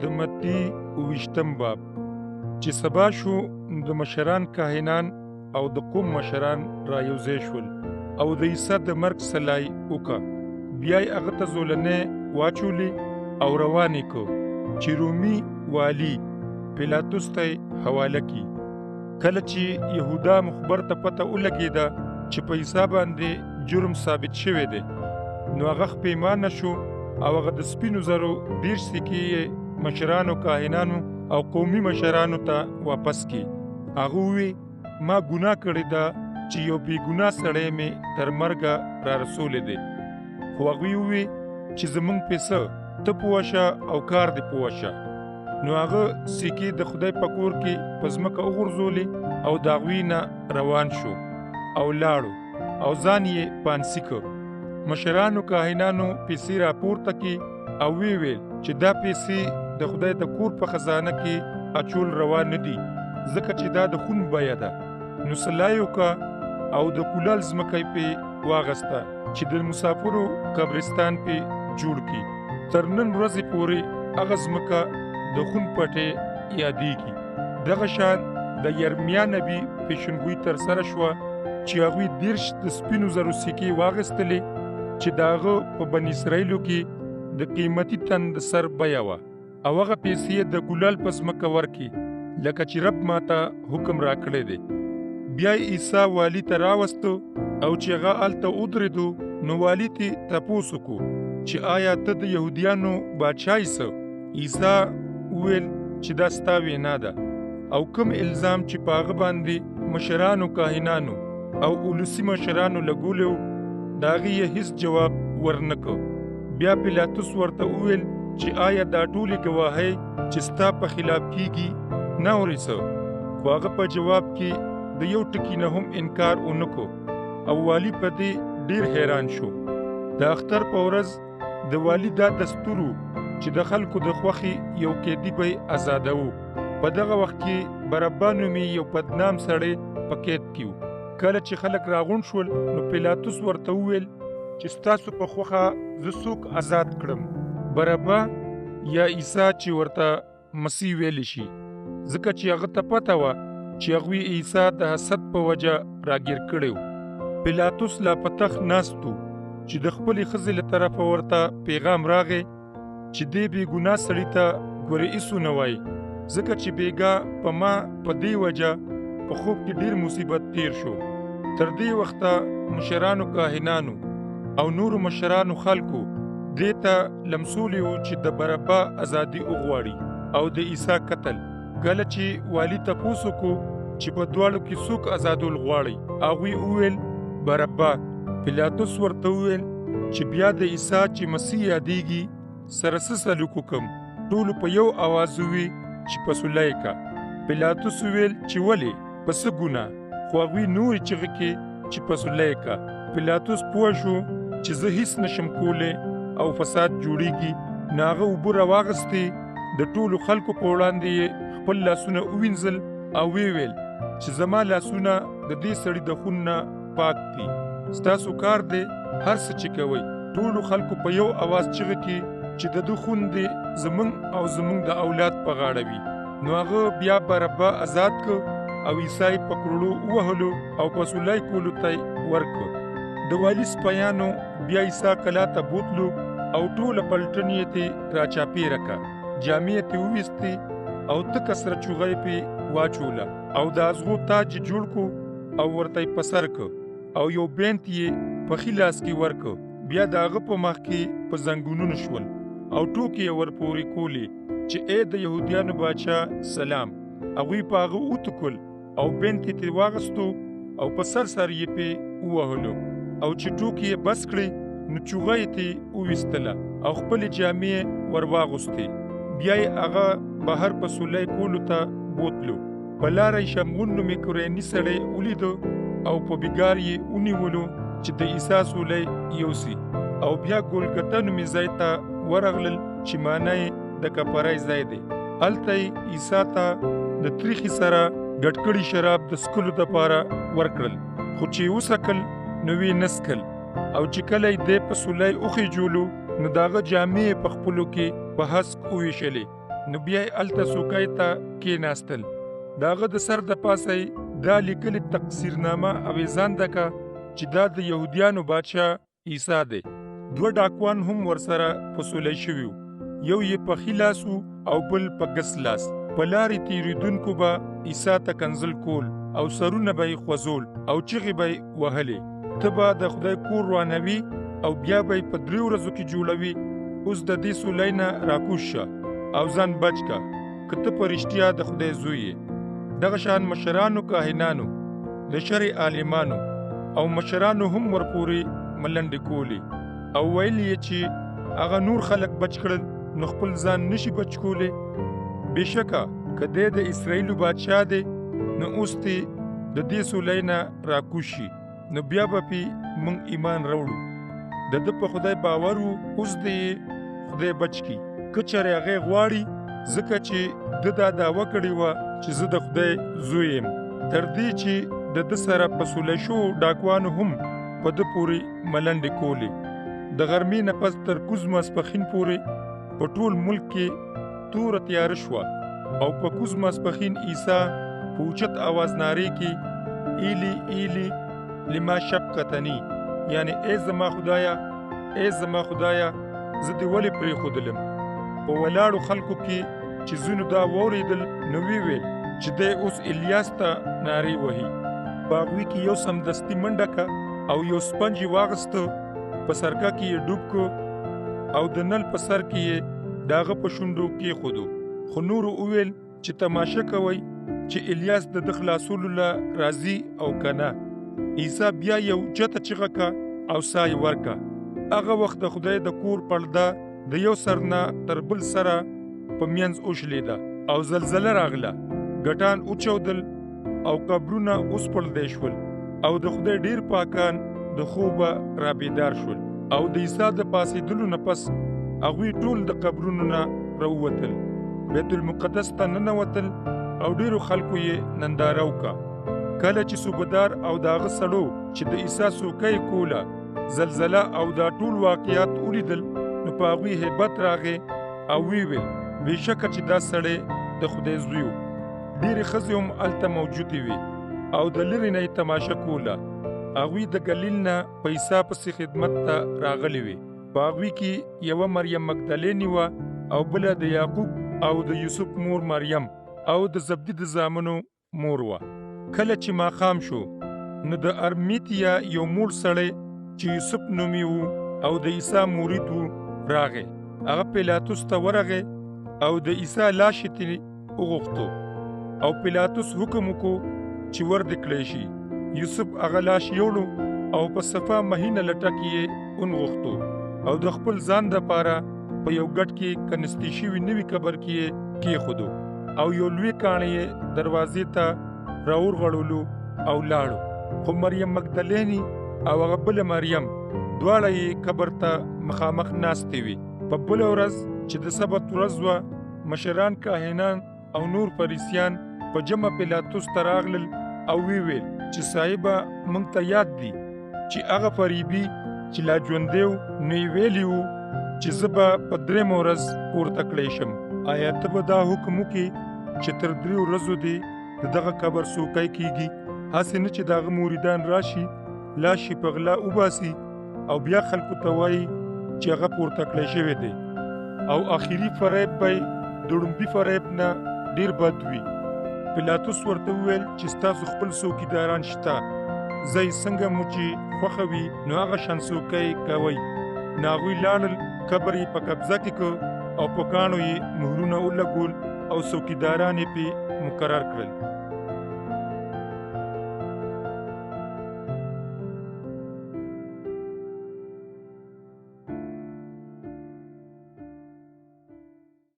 د متی اوویشتم باب. چې سبا شو نو د مشران کاهنان او د قوم مشران را یوځای شول او د عیسی د مرګ سلا یې وکړه. بیا یې هغه ته زولنې واچولې او روان یې کړ چې رومي والي پیلاتوس ته یې حواله کړي. کله چې یهودا مخبر ته پته ولګېده چې په عیسی باندې جرم ثابت شوی دی، نو هغه پښېمانه شو او هغه د سپینو زرو 30 سکې یې مشرانو کاهنانو او قومي مشرانو ته واپس کړې. هغه وویل، ما ګناه کړې ده چې یو بې ګناه سړی مې تر مرګه را رسولی دی. خو هغوی وویل چې زموږ پې څه، ته پوه شه او کار دې پوه شه. نو هغه سکې د خدای په کور کې په ځمکه وغورځولې او د هغوی نه روان شو او لاړو او ځان یې پانسي کړ. مشرانو کاهنانو پیسې راپورته کړې او ویې ویل چې دا پیسې د خدای د کور په خزانه کې اچول روا نه دي، ځکه چې دا د خون بیه ده. نو سلا یې وکړه او د کولال ځمکه یې پرې واخیسته چې د مسافرو قبرستان پرې جوړ کړي. تر نن ورځې پورې هغه ځمکه د خون پټی یادېږي. دغه شان د یرمیا نبي پیشنګویي ترسره شوه چې هغوی 30 د سپینو زرو سکې واخیستلې چې د هغه په بني اسرائیلو کې د قیمتي تن د سر بیه وه، او هغه پیسې یې د ګلال په ځمکه ورکړې لکه چې رب ماته حکم راکړی دی. بیا یې عیسی والي ته راوستو او چې هغه هلته ودرېدو نو والي ترې تپوس وکړو چې آیا ته د یهودیانو باچا یې څه؟ عیسی وویل چې دا ستا وینا ده. او کوم الزام چې په هغه باندې مشرانو کاهنانو او ولسي مشرانو لګولی و، د هغې یې هیڅ جواب ورنه کړ. بیا پیلاتوس ورته وویل چې آیا دا ټولې ګواهۍ چې ستا په خلاف کیږي نه اورې څه؟ خو هغه په جواب کې د یو ټکي نه هم انکار ونه کړ او والي په دې ډیر حیران شو. د اختر په ورځ د والي دا دستور و چې د خلکو د خوښې یو قیدي به یې ازادوو. په دغه وخت کې بربا نومې یو بدنام سړی په قید کې و. کله چې خلک راغونډ شول نو پیلاتوس ورته وویل چې ستاسو په خوښه زه څوک ازاد کړم، بربا یا عیسی چې ورته مسیح ویلی شي؟ ځکه چې هغه ته پته وه چې هغوی عیسی د حسد په وجه راګیر کړی و. پیلاتوس لا په تخت ناست و چې د خپلې ښځې له طرفه ورته پیغام راغی چې دې بې ګناه سړي ته ګورې هیڅ ونه وایي، ځکه چې بېګا په ما په دې وجه په خوب کې ډیر مصیبت تیر شو. تر دې وخته مشرانو کاهنانو او نورو مشرانو خلکو دې ته لمسولی و چې د بربا ازادي وغواړي او د عیسی قتل. کله چې والي تپوس وکړو چې په دواړو کې څوک ازادول غواړي، هغوی وویل بربا. پیلاتوس ورته وویل چې بیا د عیسی چې مسیح یادېږي سره څه سلوک وکړم؟ ټولو په یو اواز وویل چې په سوله یې کړه. پیلاتوس وویل چې ولې، په څه ګناه؟ خو هغوی نورې چغې کړې چې په سوله یې کړه. پیلاتوس پوه شو چې زه هیڅ نشم کولی او فساد جوړیږي، نو هغه اوبه راواخیستې، د ټولو خلکو په وړاندې یې خپل لاسونه ووینځل او ویې ویل چې زما لاسونه د دې سړي د خون نه پاک دي، ستاسو کار دی هر څه چې کوئ. ټولو خلکو په یو اواز چغې کړې چې د ده خون دې زموږ او زموږ د اولاد په غاړه وي. نو هغه بیا بربا ازاد کړ او عیسی یې په کروړو ووهلو او په سولۍ کولو ته یې ورکړ. د والي سپیانو بیا عیسی کلا ته بوتلو او ټوله پلټنې یې ترې راچاپېره کړه، جامې یې ترې وویستې او تکه سره چوغه یې پرې واچوله او د ازغو تاج یې جوړ کړو او ورته یې په سر کړ او یو بینت یې په ښي لاس کې ورکړ. بیا د هغه په مخ کې په زنګونونو شول او ټوکې یې ورپورې کولې چې ای د یهودیانو باچا سلام. هغوی په هغه وتوکل او بینت یې ترې واخیستو او په سر سر یې پرې ووهلو او چې ټوکې یې بس کړې نو چوغه یې ترې وویستله او خپلې جامې یې ور واغوستې. بیا یې هغه بهر په سولۍ کولو ته بوتلو. په لاره یې شمعون نومې کوریني سړی ولیدو او په بیګار یې ونیولو چې د عیسی سولۍ یوسي. او بیا ګولګته نومې ځای ته ورغلل چې معنی یې د کپرۍ ځای دی. هلته یې عیسی ته د تریخي سره ګډ کړي شراب د څښلو دپاره ورکړل، خو چې یې وڅکل نو ویې نه څښل. او چې کله یې دی په سولۍ وخېجولو نو د هغه جامې یې په خپلو کې په هسک وویشلې. نو بیا یې هلته څوکۍ ته کېناستل. د هغه د سر د پاسه یې دا لیکلې تقصیرنامه اویزانده که چې دا د یهودیانو بادشاه عیسی دی. دوه ډاکوان هم ورسره په سولی شوي وو، یو یې په ښي لاس و او بل په ګس لاس. په لارې تېرېدونکو به عیسی ته کنځل کول او سرونه به یې خوځول او چغې به یې وهلې، ته به د خدای کور روانوي او بیا به یې په 3 ورځو کې جوړوي. اوس د دې سولۍ نه راکوز شه او ځان بچ که، که ته په رښتیا د خدای زوی یې. دغه شان مشرانو کاهنانو، د شرع عالمانو او مشرانو هم ورپورې ملنډې کولې او ویل یې چې هغه نور خلک بچ کړل نو خپل ځان نشي بچ کولی. بېشکه که دی د اسرائیلو بادشاه دی نو اوس دې د دې سولۍ نه راکوز شي، نو بیا به پې موږ ایمان راوړو. د ده په خدای باور و، اوس دې یې خدای بچ کړي که چېرې هغې غواړي، ځکه چې ده دا دعوه کړې وه چې زه د خدای زوی یم. تر دې چې د ده سره په سولی شوو ډاکوانو هم په ده پورې ملنډې کولې. د غرمې نه پس تر کوز ماسپښین پورې په ټول ملک کې توره تیاره شوه او په کوز ماسپښین عیسی په اوچت اواز نارې کې ایلی ایلی لما شبقتني، یعنی ای زما خدایه، ای زما خدایه، زه دې ولې پرېښودلم. په ولاړو خلکو کې چې ځینو دا واورېدل نو ویې ویل چې دی اوس الیاس ته نارې وهي. په هغوی کې یو سمدستي منډه که او یو سپنج یې واغسته، په سرکه کې یې ډوب که او د نل په سر کې یې د هغه په شونډو کېښودو. خو نورو وویل چې تماشه کوئ چې الیاس د ده خلاصولو له راځي او که نه. عیسی بیا یو اوچته چیغه که او ساه یې ورکړه. هغه وخت د خدای د کور پرده د یو سر نه تر بل سره په منځ وشلېده او زلزله راغله، ګټان وچودل او قبرونه وسپړلی شول او د خدای ډېر پاکان د خوبه رابیدار شول. او د عیسی د پاڅېدلو نه پس هغوی ټول د قبرونو نه راووتل، بیت المقدس ته ننوتل او ډېرو خلکو یې ننداره وکړه. کله چې صوبهدار او د هغه سړو چې د عیسی څوکه یې کوله زلزله او دا ټول واقعات ولیدل، نو په هغوی هیبت راغی او ویې ویل بېشکه چې دا سړی د خدای زوی و. ډېرې ښځې هم هلته موجودې وې او د لرې نه یې تماشه کوله. هغوی د ګلیل نه په عیسی پسې خدمت ته راغلې وې. په هغوی کې یوه مریم مګدلینې وه او بله د یعقوب او د یوسف مور مریم او د زبدي د زامنو مور وه. کله چې ماښام شو نو د ارمیتیا یو موړ سړی چې یوسف نومي و او د عیسی مرید و راغی. هغه پیلاتوس ته ورغی او د عیسی لاش یې ترې وغوښتو او پیلاتوس حکم وکړو چې ور دې کړی شي. یوسف هغه لاش یوړو او په صفا مهینه لټه کې یې ونغښتو او د خپل ځان دپاره په یو ګټ کې کنستي شوي نوي قبر کې یې کېښودو او یو لوی کاڼی یې دروازې ته راورغړولو او لاړو. خو مریم مګدلینې او هغه بله مریم دواړه یې قبر ته مخامخ ناستې وې. په بله ورځ چې د سبت ورځ وه، مشران کاهنان او نور فریسیان په جمع پیلاتوس ته راغلل او ویې ویل چې صاحبه، موږ ته یاد دي چې هغه فریبي چې لا ژوندی و نو یې ویلي وو چې زه به په درېیمه ورځ پورته کړی شم. آیا ته به دا حکم وکړې چې تر 3 ورځو دې د دغه قبر څوکی کیږي، هسې نه چې د هغه مریدان راشي لاش یې په غلا وباسي او بیا خلکو ته وایي چې هغه پورته کړی شوی دی؟ او اخري فریب به یې د ړومبي فریب نه ډېر بد وي. پیلاتوس ورته وویل چې ستاسو خپل څوکیداران شته، زه یې څنګه مو چې خوښه وي نو هغه شان څوکی کوئ. نو هغوی لاړل، قبر یې په قبضه کې کړ او په کاڼو یې مهرونه ولګول او څوکیداران یې پرې مقرر کړل.